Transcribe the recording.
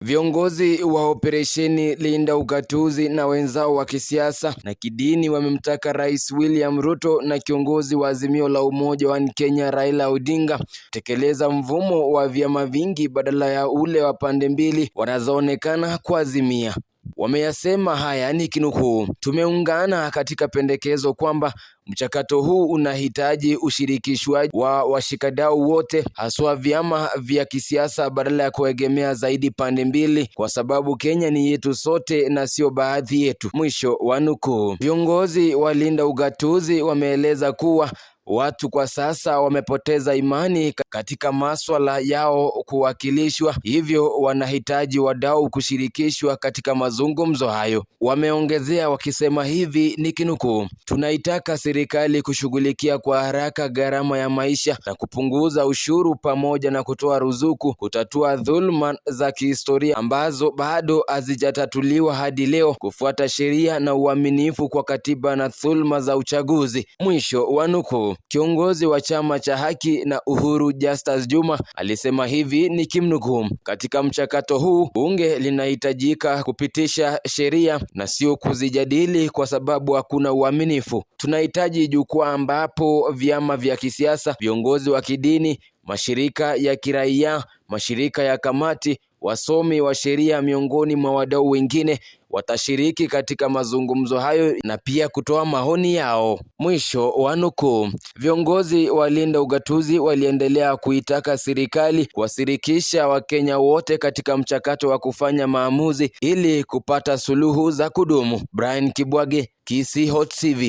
Viongozi wa Operesheni Linda Ugatuzi na wenzao wa kisiasa na kidini wamemtaka Rais William Ruto na kiongozi wa Azimio la Umoja wa Kenya Raila Odinga kutekeleza mfumo wa vyama vingi badala ya ule wa pande mbili wanazoonekana kuazimia. Wameyasema haya nikinukuu, tumeungana katika pendekezo kwamba mchakato huu unahitaji ushirikishwaji wa washikadau wote, haswa vyama vya kisiasa badala ya kuegemea zaidi pande mbili, kwa sababu Kenya ni yetu sote na sio baadhi yetu. Mwisho wa nukuu. Viongozi wa Linda Ugatuzi wameeleza kuwa watu kwa sasa wamepoteza imani katika maswala yao kuwakilishwa, hivyo wanahitaji wadau kushirikishwa katika mazungumzo hayo. Wameongezea wakisema hivi nikinukuu, tunaitaka serikali kushughulikia kwa haraka gharama ya maisha na kupunguza ushuru pamoja na kutoa ruzuku, kutatua dhulma za kihistoria ambazo bado hazijatatuliwa hadi leo, kufuata sheria na uaminifu kwa katiba na dhulma za uchaguzi. Mwisho wa nukuu. Kiongozi wa chama cha Haki na Uhuru Justus Juma alisema hivi nikimnukuu, katika mchakato huu bunge linahitajika kupitisha sheria na sio kuzijadili kwa sababu hakuna uaminifu. Tunahitaji jukwaa ambapo vyama vya kisiasa, viongozi wa kidini, mashirika ya kiraia, mashirika ya kamati, wasomi wa sheria miongoni mwa wadau wengine watashiriki katika mazungumzo hayo na pia kutoa maoni yao. Mwisho wa nukuu. Viongozi wa Linda Ugatuzi waliendelea kuitaka serikali kuwashirikisha Wakenya wote katika mchakato wa kufanya maamuzi ili kupata suluhu za kudumu. Brian Kibwage, Kisii Hot TV.